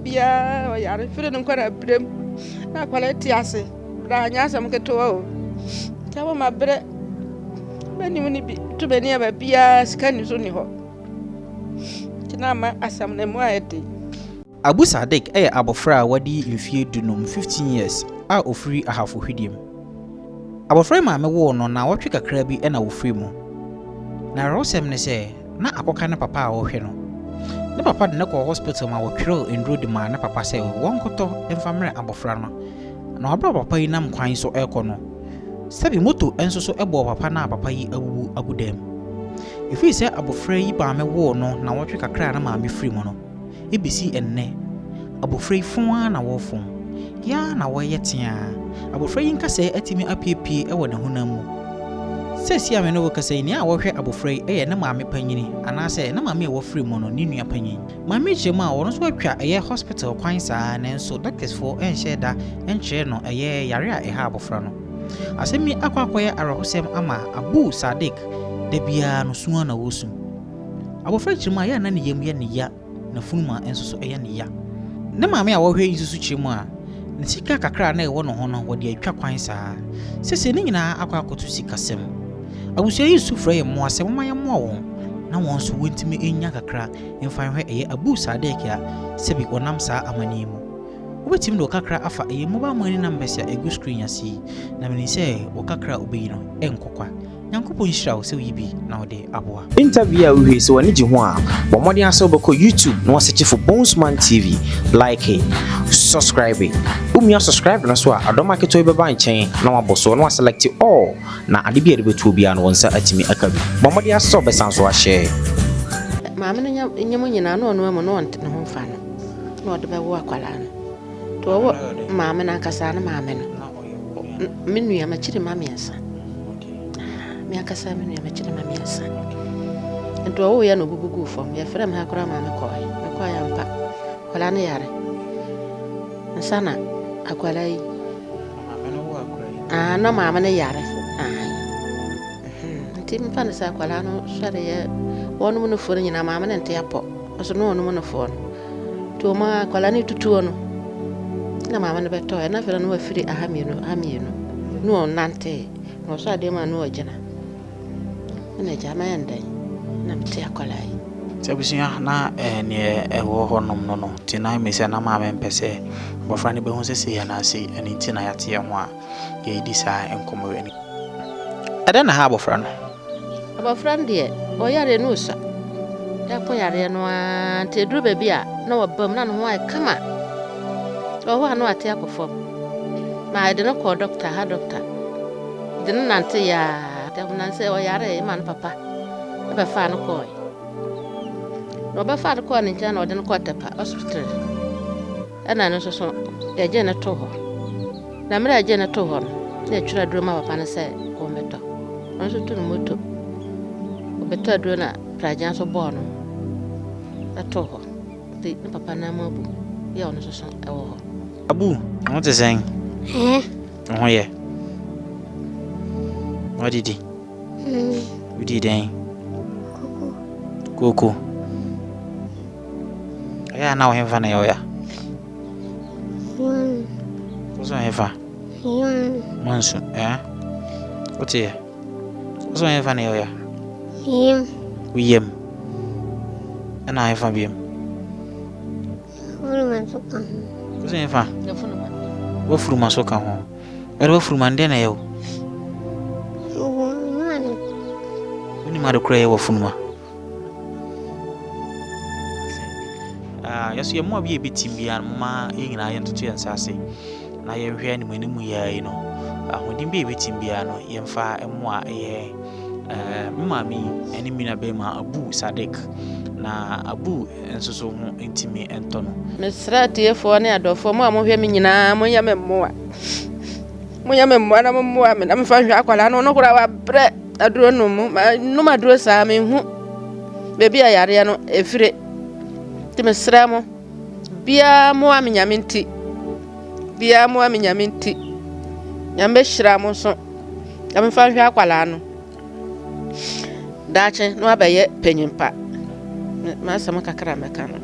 biara ɔyare firi ne nkwadaa berɛ mu na akwadaa ti ase berɛ anyɛ asɛm ketewa o. Nti ama mabrɛ m'anim no bi to m'ani a baabiara sika nni so nni hɔ. Nti na ama asɛm no mu ayɛ den. Abu Sadiq yɛ abɔfra a wadi mfeɛ 15, 15 years, a ɔfiri Ahafo Hwidiem. Abɔfra yi maame woo no naawɔtwe kakra bi na wɔfiri mu. Na awerɛhosɛm ne sɛ, na akɔka ne papa a ɔrehwɛ no. Ne papa de no kɔɔ hospital ma wɔtwerɛɛ nnuro de maa ne papa sɛ wɔnkɔtɔ mfa mmerɛ abɔfra no. Na ɔberɛ a papa yi nam kwan so rekɔ no, sɛbi moto nso so bɔɔ papa no a papa yi awuwu agu dam. Ɛfiri sɛ abɔfra yi maame woo no naawɔtwe kakra a na maame firi mu no, Ebesi ɛnnɛ, abofra yi fɔn ara na wɔrefɔn, yɛ ara na wɔreyɛ teaa. Abofra yi nkasɛɛ atumi apuepue wɔ ne honam mu. Seesei a me ne wo rekasa yi, nea ɔrehwɛ abofra yi yɛ ne maame panyin anaasɛ ne maame a wafiri mu no ne nua panyin. Maame yi kyerɛ mu a, ɔno nso atwa ɛyɛ hospital kwan saa ara nanso doctors foɔ nhyɛɛ da nkyerɛɛ no ɛyɛ yare a ɛha abofra no. Asɛm yi akɔ akɔyɛ awerɛhosɛm ama Abu Sadiq, da biara no su ara na ɔresu. Abofra kyerɛ mu a, ɛyɛ a na ne yam yɛ no ya, n'afunuma nso so yɛ no ya. Ne maame a ɔhwɛ yi nso so kyerɛ mu a, ne sika kakra a na ɛwɔ ne ho no, wɔde atwa kwan saa. Seesei ne nyinaa akɔ akɔto sikasɛm. Abusua yi su frɛ yɛn mmoa sɛ momma yɛmmoa wɔn na wɔn nso wɔntumi nnya kakra mfa nhwɛ ɛyɛ Abu Sadek a sɛbi ɔnam saa amanneɛ yi mu. Wobɛtumi de wo kakra afa ɛyɛ mobile money numbers a ɛgu screen ase yi, na menim sɛ wo kakra a wobɛyi no ɛnkɔ kwa. Nyankopɔn nhyira wo sɛ woyi bi na wode aboa. Interview a wohwɛ yi, sɛ w'ani gye ho a, bɔ mmɔden ara sɛ wobɛkɔ YouTube na woasɛkye for Bonesman TV, like, subscribe. Womia subscribe no so a, adɔma ketewa bi bɛba nkyɛn na woabɔ so na woaselect all, na ade bi a yɛde bɛto hɔ biara no, wo nsa atumi aka bi. Bɔ mmɔden ara sɛ wobɛsan so ahyɛ. Maame no nya nyem nyinaa na ɔno amu na ɔnte ne ho mfa no na ɔde bɛwo akwadaa no. Nti ɔwɔ maame no ankasa ne maame no. Me nua m'akyiri mma mmiɛnsa. Me ankasa me nua m'akyiri mma mmiɛnsa. Nti ɔwoeɛ na ɔbubu guu fam. Yɛfrɛ me ha koraa maa mekɔe. Mekɔe ampa. Akwadaa no yare. Nsa na akwadaa yi. Ah, na maame no yare. Ah. Nti mfa no sɛ akwadaa no sɔreɛ wɔnom no foɔ no nyinaa maame no nte apɔ. Ɔso na ɔnom no foɔ no. Nti wɔn a akwadaa no retutuo no, na maame no bɛtɔɔ ɛna afei na wafiri aha mmienu aha mmienu na ɔnantee na ɔsɔ adeɛ mu a na ɔgyina ɛna agya mɛyɛ ndɛn na mete akwadaa yi. Nti abusua na eh, neɛ ɛwɔ hɔnom no no nti na ɛmɛ sɛ na maame mpɛ sɛ abɔfra no bɛhu sɛ sei anaa sei ɛno nti na yɛate yɛn ho a yɛredi saa nkɔmmɔ wei. Ɛdɛn na ɛha abɔfra no? Abɔfra no deɛ, ɔyareɛ no ɔsua. Yɛako yareɛ no ara nti ɛduru baabi a na waba mu na ne ho ayɛ kama. Wɔ hɔ a na wate akɔ fam. Ma yɛde no kɔɔ dɔkta ha dɔkta. De no nante yaa. Nansɛ ɔyaree ma no papa ɛbɛfaa no kɔɔe. Na ɔbɛfaa no kɔɔ ne nkyɛn na ɔde no kɔɔ Tepa hospital. Ɛna ɛno nso so yɛgyee no too hɔ. Na mmerɛ a yɛgyee no too hɔ no, na yɛtwerɛ aduro ma papa no sɛ ɔmmɛtɔ. Ɔno nso tu no moto. Ɔbɛtɔ aduro na pragya nso bɔɔ no too hɔ. Nti ne papa nan mu abu yɛ ɔno nso so ɛwɔ hɔ. Abu, wo ho te sɛn? Wo ho yɛ? Woadidi? Wodii dɛn? Koko. Ɛyɛ a na wo hefa na ɛyɛ wo ya? Wo so hefa? Mansu, eh? Wote yɛ? Wo so hefa na ɛyɛ wo ya? Yam. Wo yam. Ɛna hefa biam? Furuma so ka ho. Wo so hefa? Wafuruma so ka ho. Ɛde wafuruma no deɛ na ɛyɛ wo? Wonim ade korɔ ɛyɛ wafuruma? Yɛso yɛn mmoa bi a yɛbɛtim biara no, momma yɛn nyinaa yɛntoto yɛn nsa ase na yɛnhwɛ anim anim yɛ yi no, ahoɔden bi a yɛbɛtim biara no, yɛmfa mmoa ɛyɛ me maame yi ne me nuabarima Abu Sadiq na Abu nso so ho ntumi ntɔ no. Mesrɛ atiefoɔ ne adɔfoɔ, mo a mohwɛ me nyinaa, monyɛ me mmoa. Monyɛ me mmoa na mommoa me na memfa nhwɛ akwadaa no, ɔno koraa wabrɛ. Aduro nom mu manom aduro saa menhu baabi a yareɛ no ɛfire nti mesrɛ mo biara mmoa me Nyame nti biara mmoa me Nyame nti Nyame bɛhyira mo nso na memfa nhwɛ akwadaa no daakye na wabɛyɛ panyin pa. M'asɛm kakra a mɛka no.